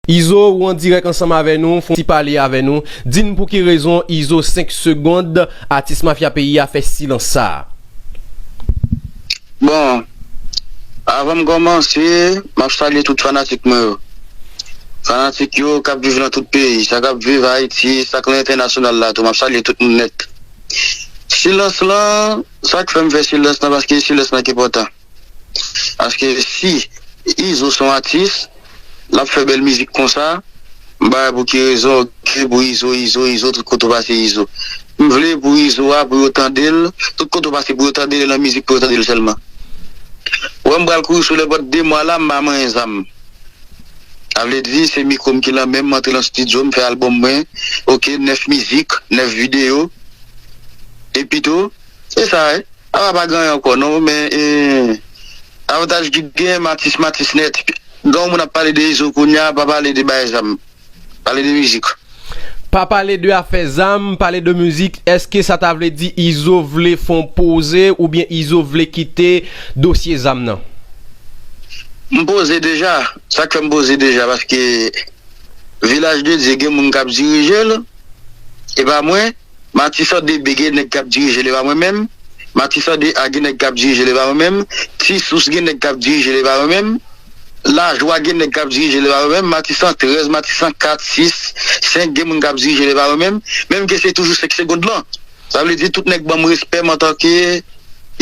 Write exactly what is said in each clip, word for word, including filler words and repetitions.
Izo, ou an dirèk ansanm avè nou, fè yon ti pale avè nou. Di n pou ki rezon Izo senk Segonn, atis mafya peyi a, fè silans sa a. Bon, avan m kòmanse, m ap salye tout fanatik mwen yo. Fanatik yo k ap viv nan tout peyi, sa k ap viv Ayiti, sa k nan entènasyonal la tou, m ap salye tout moun nèt. Silans lan, sa k fè m fè silans lan, paske silans lan k enpòtan. Paske si Izo se yon atis, l ap fè bèl mizik konsa, m pa wè pou ki rezon ke pou Izo, Izo, Izo, tout kote w pase Izo. M vle pou Izo a, pou yo tande l, tout kote w pase pou yo tande l, e nan mizik pou yo tande l sèlman. Ou wè m pral kouri sou lèpòt de mwa la, m pa manyen zam. Sa vle di, se mikwo m ki lan men m, m antre lan estidyo, m fè albòm mwen, oke, nèf mizik, nèf videyo, epi tou, se sa, wi. Apa pa gen anyen ankò non, men e, avantaj ki gen, m atis, m atis nèt. Gen yon moun ap pale de Izo kounye a, pa pale de bay zam. Pale de mizik. Pa pale de afè zam, pale de mizik. Èske sa ta vle di Izo vle fè yon poze oubyen Izo vle kite dosye zam nan? M poze deja. Sa k fè m poze deja, paske Vilaj de Dye gen moun k ap dirije l, e pa mwen. Matisan de B gen nèg k ap dirije l, e pa mwen menm. Matisan de A gen nèg k ap dirije l, e pa mwen menm. Ti Sous gen nèg k ap dirije l, e pa mwen menm. Lajwa gen nèg k ap dirije l, e pa mwen menm. Matisan trèz, Matisan kat, sis, senk gen moun k ap dirije l, e pa mwen menm. Menm ke se toujou senk Segonn lan. Sa vle di tout nèg ban m respè m antanke,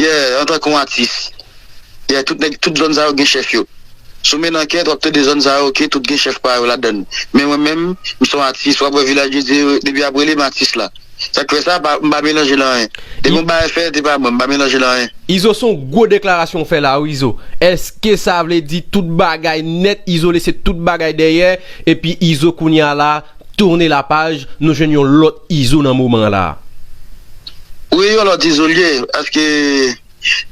yeah, antanke yon atis. Yeah, tout nèg, tout zòn sa yo gen chèf yo. Si w mennen ankèt, w ap tande zòn sa yo, oke, tout gen chèf pa yo ladan l. Men mwen menm, m se yon atis, w ap wè Vilaj de Dye, depi ap rele m atis la. Sa k fè sa, pa, m pa melanje l anyen. Depi yon bagay fèt, e pa mwen, m pa melanje l anyen. Izo, se yon gwo deklarasyon w fè la wi Izo. Èske sa vle di tout bagay nèt, Izo lese tout bagay dèyè, epi Izo kounye a la, tounen lapaj, nou jwenn yon lòt Izo nan moman an la? Wi, yon lòt Izo l ye, paske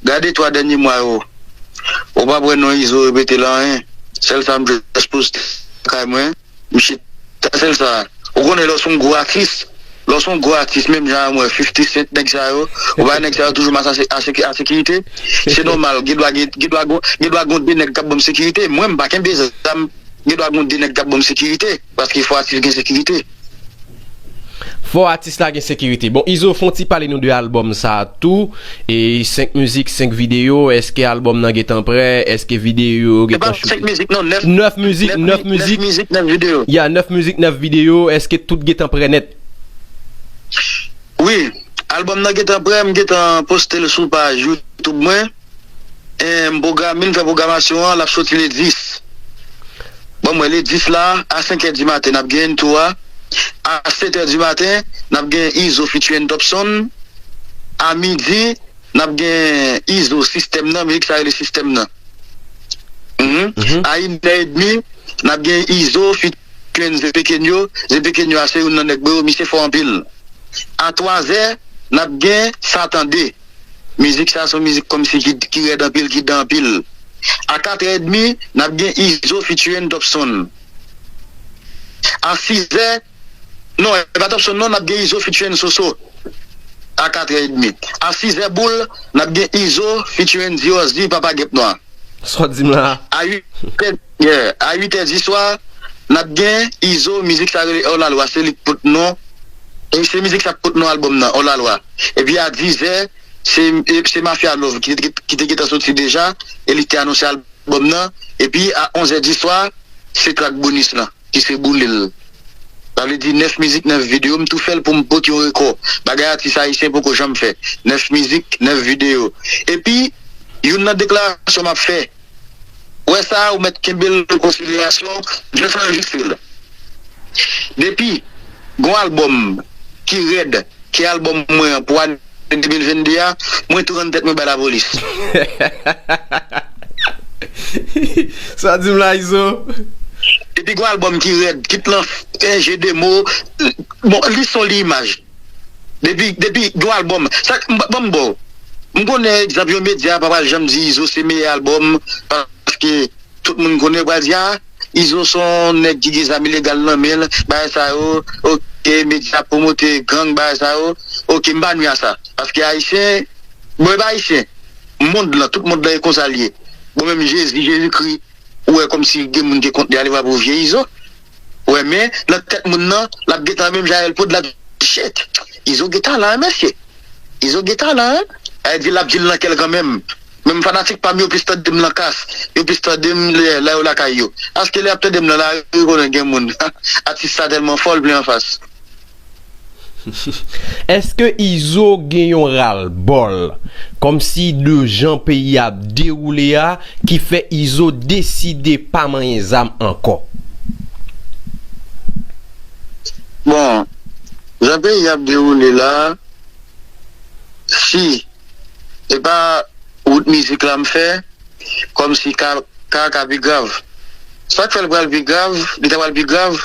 gade twa dènye mwa yo, ou p ap wè non Izo repete l anyen. Sèl sa m jis poste kay mwen, m chita, sèl sa. Ou konnen lè w se yon gwo atis, lè w se yon gwo atis, menm jan a mwen, fifty Cent, nèg sa yo, ou pa wè nèg sa yo toujou mache a se- a seki- a sekirite? Se nòmal, gen dwa gen gen dwa gon- gen dwa gon de nèg k ap ban m sekirite. Mwen, m pa kenbe zam, gen dwa gon de nèg k ap ban m sekirite, paske fò atis gen sekirite. Fò atis la gen sekirite. Bon, Izo, fè yon ti pale nou de albòm sa a tou. E senk mizik, senk videyo. Èske albòm nan gentan prè? Èske videyo yo gentan choute? Se pa senk mizik non, nèf. Nèf mizik, nèf mizik. Nèf mizik, nèf videyo. Ya, nèf mizik, nèf videyo. Èske tout gentan prè nèt? Wi, albòm nan gentan prè, m gentan poste l sou paj YouTube mwen. E, m pwograme, m fè pwogramasyon an, l ap soti le dis. Bon, mwen, le dis la, a senk è di maten, n ap gen N two a. A sèt è di maten, n ap gen Izo featuring Topson. A midi, n ap gen Izo, Sistèm nan, mizik sa rele Sistèm nan. Mhm. A inè edmi, n ap gen Izo featuring Ze Pekenyo. Ze Pekenyo a se youn nan nèg mwen yo, misye fò anpil. A twazè, n ap gen Sa Tande. Mizik sa se yon mizik kòmsi ki, ki rèd anpil, ki dan anpil. A katrè edmi, n ap gen Izo featuring Topson. A sizè, non, e pa Topson non, n ap gen Izo featuring Soso. A katrè edmi. A sizè boul, n ap gen Izo featuring Diorzi, Papa Gèp Nwa. Sa w di m la a? A uit è, yeah, a uit è di swa, n ap gen Izo, mizik sa rele Hors la loi, se li k pot non. E se mizik sa k pot non albòm nan, Hors la loi. Epi a diz è, se, e, se Mafia Love ki, ki, ki te gentan soti deja, e li te anonse albòm nan. Epi a onz è di swa, se trak bonis lan, ki se Boule l. Sa vle di nèf mizik, nèf videyo, m tou fè l pou m pote yon rekò. Bagay atis ayisyen poko janm fè. Nèf mizik, nèf videyo. Epi, youn nan deklarasyon m ap fè, ou wè sa a, ou mèt kenbe l an konsiderasyon, just anrejistre l. Depi gon albòm ki rèd, ke albòm mwen an pou ane de mil venn de a, mwen tou rann tèt mwen bay lapolis. Sa w di m la, Izo? Depi gon albòm ki rèd, kit lan, eh, jeu de mots, bon, li son, li imaj. Depi, depi gon albòm, sa, m, ban m ba w. M konnen, egzanp, yon medya pa pral janm di Izo se meyè albòm, paske tout moun konnen, yo pral di, a, Izo se yon nèg ki gen zam ilegal nan men l, bagay sa yo, oke, medya ap pwomote gang, bagay sa yo, oke, m pa nwi a sa. Paske ayisyen, bon, e pa ayisyen, mond lan, tout mond lan e konsa l ye. Bon, menm Jezi, Jezikri, ou wè kòmsi gen moun ki kont li a, li pa pou vye Izo. Wè, men, nan tèt moun nan, l ap gentan menm jan avè l pou l ap di, shit, Izo gen talan, wi, mesye. Izo gen talan, wi. Sa vle di, l ap di l nan kè l kanmenm. Menm fanatik pa m yo plis tande m nan kas, yo plis tande m lè, lè yo lakay yo. Paske lè y ap tande m nan lari, yo konnen gen moun. Atis sa tèlman fò, l vle anfas. Èske Izo gen yon ras-l-bol, kòmsi de jan peyi a ap dewoule a, ki fè Izo deside pa manyen zam ankò? Bon, jan peyi a ap dewoule la, si e pa wout mizik la m fè, kòmsi ka, ka, ka pi grav. Sa k fè l pral pi grav, li ta pral pi grav,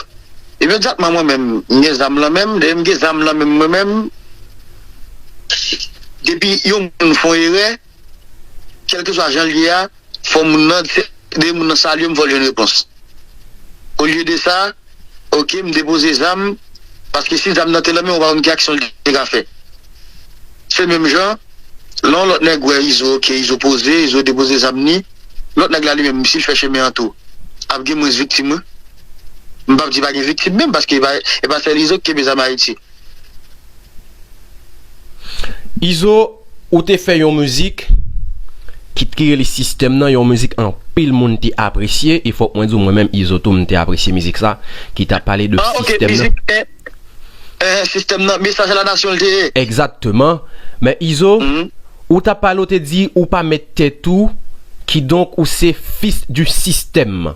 imedyatman mwen menm, m gen zam nan men m, depi m gen zam nan men m mwen menm, depi yon moun fè yon erè, kèlkeswa jan l ye a, fò moun nan, se, depi moun nan salye m, fò l jwenn repons. Olye de sa, oke, m depoze zam, paske si zam nan te nan men w, ou pa konn ki aksyon l te ka fè. Se menm jan, lè yon lòt nèg wè Izo, oke, Izo poze, Izo depoze zam ni, lòt nèg la li menm, si l fè chemen an tou, ap gen mwens viktim, wi. M p ap di pa gen viktim menm, paske e pa, e pa sèl Izo ki kenbe zam Ayiti. Izo, ou te fè yon mizik ki, ki rele Sistèm nan, yon mizik anpil moun te apresye, e fòk mwen di w, mwen menm Izo tou, m te apresye mizik sa, ki t ap pale de sistèm nan. Ah, ok, mizik, eh, eh, sistèm nan, mesaj a la nasyon l te ye. Egzakteman. Men Izo, ou t ap pale, ou te di ou pa mèt tèt ou, kidonk ou se fils du système.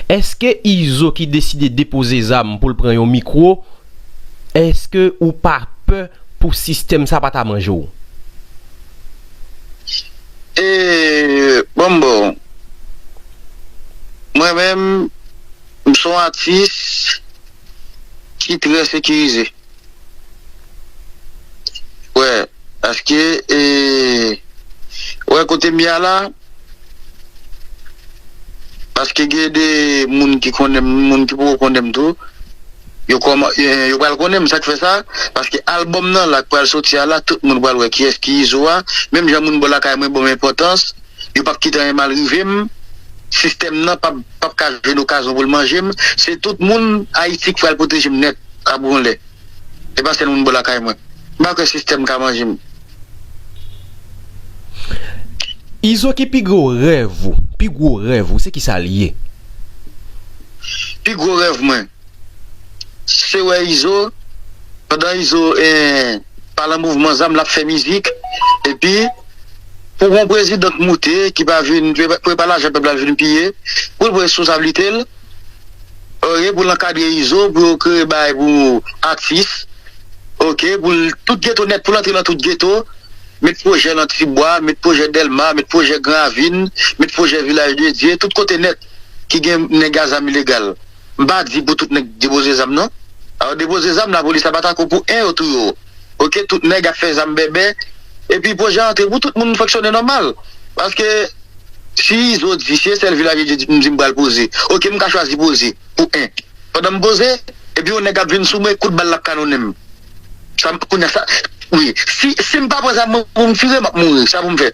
Èske Izo ki deside depoze zam pou l pran yon mikwo, èske ou pa pè pou sistèm sa pa ta manje w? E, bon, bon. Mwen menm, m se yon atis ki trè sekirize. Wè, paske, e, wè kote m ye a la, paske gen de moun ki konnen m, moun ki poko konnen m tou, yo kòman, e, yo pral konnen m, sa k fè sa, paske albòm nan la k pral soti a la, tout moun pral wè kiyès ki Izo a, menm jan moun bò lakay mwen ban m enpòtans, yo p ap kite anyen mal rive m, sistèm nan p ap, p ap ka jwenn okazyon pou l manje m, se tout moun Ayiti k pral pwoteje m nèt, ap gon lè. E pa sèl moun bò lakay mwen. M pa kwè sistèm ka manje m. Izo, ki pi gwo rèv ou? Pi gwo rèv ou, se kisa l ye? Pi gwo rèv mwen, se wè Izo, pandan Izo, eh, pa nan mouvman zam, l ap fè mizik, epi pou yon prezidan k moute, ki pa vin, pou e pa lajan pèp la vin piye, pou l pran responsablite l, oke, pou l ankadre Izo, pou yo kreye bagay pou atis, oke, pou l tout geto nèt, pou l antre nan tout geto, met pwojè nan Tibwa, met pwojè Dèlma, met pwojè Gran Ravin, met pwojè Vilaj de Dye, tout kote nèt ki gen nèg a zam ilegal. M pa di pou tout nèg depoze zam non. Alò depoze zam, lapolis ap atake w pou en yo touye w. Oke, tout nèg ap fè zam bèbè. Epi pwojè a antre pou tout moun fonksyone nòmal. Paske si Izo di, si e sèl Vilaj de Dye m di m pral poze, oke, m ka chwazi poze pou en. Pandan m poze, epi yon nèg ap vin sou mwen, kout bal l ap kanonnen m. Sa m, kounye a sa, wi. Si, si m pa pran zam mwen pou m tire, m ap mouri. Sa pou m fè?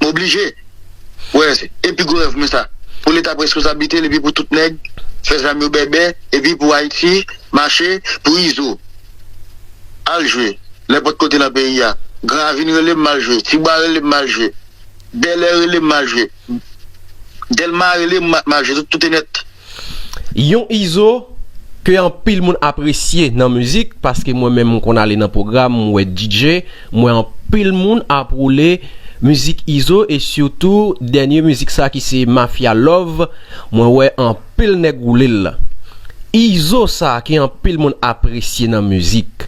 M oblije. Wè, se, epi gwo rèv mwen sa. Pou Leta pran responsablite l, epi pou tout nèg fè zam yo bèbè, epi pou Ayiti mache, pou Izo al jwe nenpòt kote nan peyi a. Gran Ravin rele m, m al jwe. Tibwa rele m, m al jwe. Bèlè rele m, m al jwe. Dèlma rele m, m al jwe. Tout, tout e nèt. Yon Izo ke anpil moun apresye nan mizik, paske mwen menm m konn ale nan pwogram, m wè D J, m wè anpil moun ap woule mizik Izo, e sitou dènye mizik sa ki se Mafia Love, mwen wè anpil nèg woule l. Izo sa ke anpil moun apresye nan mizik,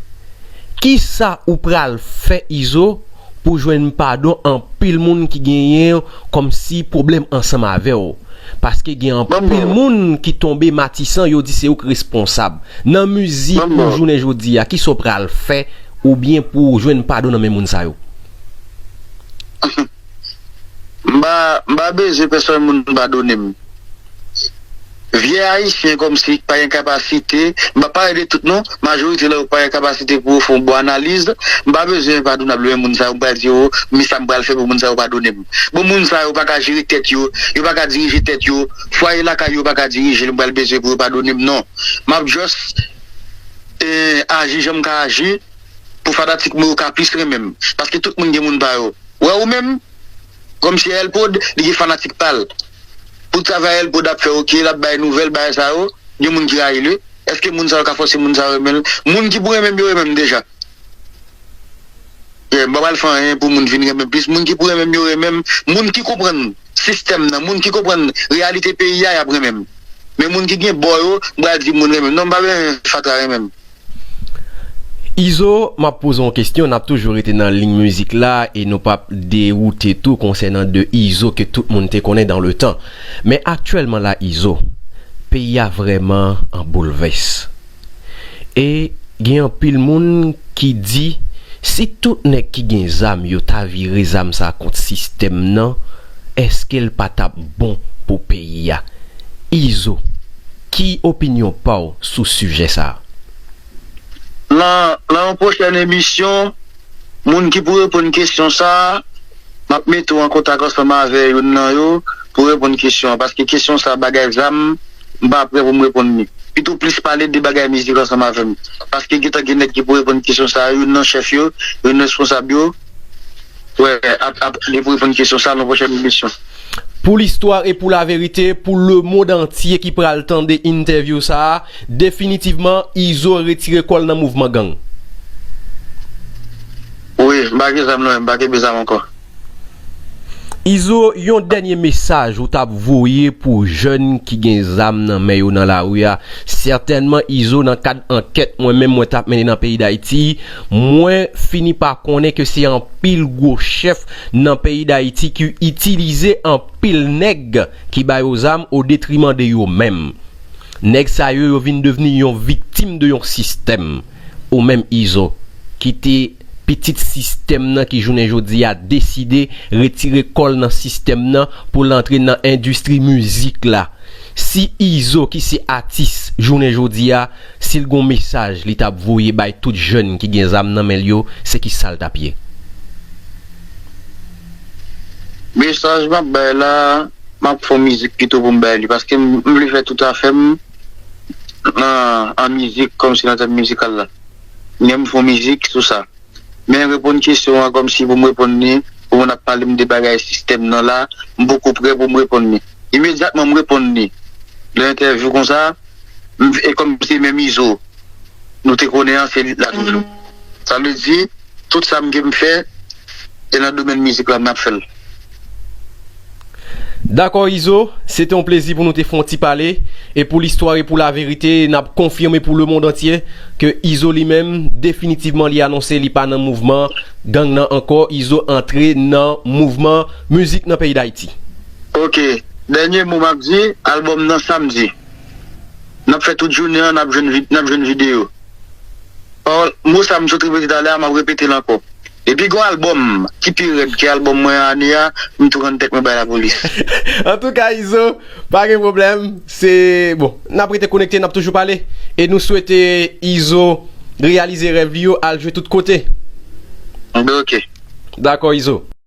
kisa ou pral fè Izo pou jwenn padon anpil moun ki genyen kòmsi pwoblèm ansanm avè w? Paske gen anpil moun ki tonbe Matisan, yo di se ou k responsab. Nan mizik ou jounen jodi a, kisa w pral fè oubyen pou w jwenn padon nan men moun sa yo? M pa, m pa bezwen pèsòn moun padone m. Vye ayisyen kòmsi pa gen kapasite, m p ap pale de tout non, majorite nan yo pa gen kapasite pou yo fè yon bon analiz. M pa bezwen Padounab lwen moun sa yo, m pral di yo, men sa m pral fè pou moun sa yo padone m. Bon, moun sa yo pa ka jere tèt yo, yo pa ka dirije tèt yo, fwaye lakay yo pa ka dirije l, m pral bezwen pou yo padone m, non. M ap just eh, aji jan m ka aji, pou fanatik mwen yo ka plis renmen m. Paske tout moun gen moun pa yo. Wè ou menm, kòmsi Elpod, li gen fanatik pa l. Pou travay Elpod ap fè, oke, l ap bay nouvèl, bagay sa yo, gen moun ki rayi l, wi. Èske moun sa yo ka fòse moun sa yo renmen l? Moun ki pou renmen m yo renmen m deja. Eh, m pa pral fè anyen pou moun vin renmen m plis. Moun ki pou renmen m yo renmen m. Moun ki konprann sistèm nan, moun ki konprann reyalite peyi a, y ap renmen m. Men moun ki gen bò yo, m pral di moun renmen m. Non, m pa bezwen fatra renmen m. Izo, m ap poze yon kesyon, n ap toujou rete nan liy mizik la e nou p ap dewoute tou konsènan de Izo ke tout moun te konnen dans le temps. Men aktyèlman la, Izo, peyi a vrèman an boulvès. E gen anpil moun ki di, si tout nèg ki gen zam yo ta vire zam sa kont sistèm nan, èske l pa t ap bon pou peyi a? Izo, ki opinyon pa w sou sijè sa a? Nan, nan yon pwochèn emisyon, moun ki pou reponn kesyon sa a, m ap mete w an kontak ansanm avè youn nan yo pou reponn kesyon an. Paske kesyon sa a, bagay zam, m pa prè pou m reponn li. Pito w plis pale de bagay mizik ansanm avè m. Paske gentan gen nèg ki pou reponn kesyon sa a, youn nan chèf yo, youn nan responsab yo, wè, ap, ap, li pou reponn kesyon sa a nan pwochèn emisyon. Pou listwa e pou laverite, pou lemonn antye ki pral tande entèvyou sa a, definitivman, Izo retire kò l nan mouvman gang. Wi, m pa gen zam non, m pa kenbe zam ankò. Izo, yon dènye mesaj ou t ap voye pou jèn ki gen zam nan men yo nan lari a? Sètènman, Izo, nan kad ankèt mwen menm mwen t ap mennen nan peyi Dayiti, mwen fini pa konnen ke se anpil gwo chèf nan peyi Dayiti ki itilize anpil nèg ki ba yo zam o detriman de yo menm. Nèg sa yo, yo vin devni yon viktim de yon sistèm. Ou menm Izo, ki te pitit sistèm nan ki jounen jodi a deside retire kò l nan sistèm nan pou l antre nan endistri mizik la. Si Izo ki se atis jounen jodi a, si l gon mesaj li t ap voye bay tout jèn ki gen zam nan men l yo, se ki sa l t ap ye? Mesaj m ap bay la, m ap fè yon mizik pito pou m bay li, paske m, m vle fè tout afè m nan, an mizik, kòmsi nan tèm mizikal la. Men m fè yon mizik sou sa. Men reponn kesyon an kòmsi pou m reponn li, pou moun ap pale m de bagay sistèm nan la, m poko prè pou m reponn li. Imedyatman m reponn li nan entèvyou konsa, m, e kòmsi menm Izo nou te konnen an, se li la toujou. Sa vle di, tout sa m gen m fè, e nan domèn mizik la m ap fè l. Dakò Izo, se te yon plezi pou nou te fè yon ti pale, e pou listwa e pou laverite, n ap konfime pou lemonn antye ke Izo li menm, definitivman li anonse li pa nan mouvman gang nan ankò, Izo antre nan mouvman mizik nan peyi Dayiti. Ok, dènye mo m ap di, albòm nan samdi. N ap fè tout jounen an, n ap jwenn vid, n ap jwenn videyo. Pawòl, mo sa m sot repete talè a, m ap repete l ankò. Depi gen yon albòm ki pi rèd ke albòm mwen an ane a, m tou rann tèt mwen bay lapolis. Antouka Izo, pa gen pwoblèm. Se, bon, n ap rete konekte, n ap toujou pale. E nou swete Izo reyalize rèv li yo, al jwe tout kote. Ok. Dakò Izo.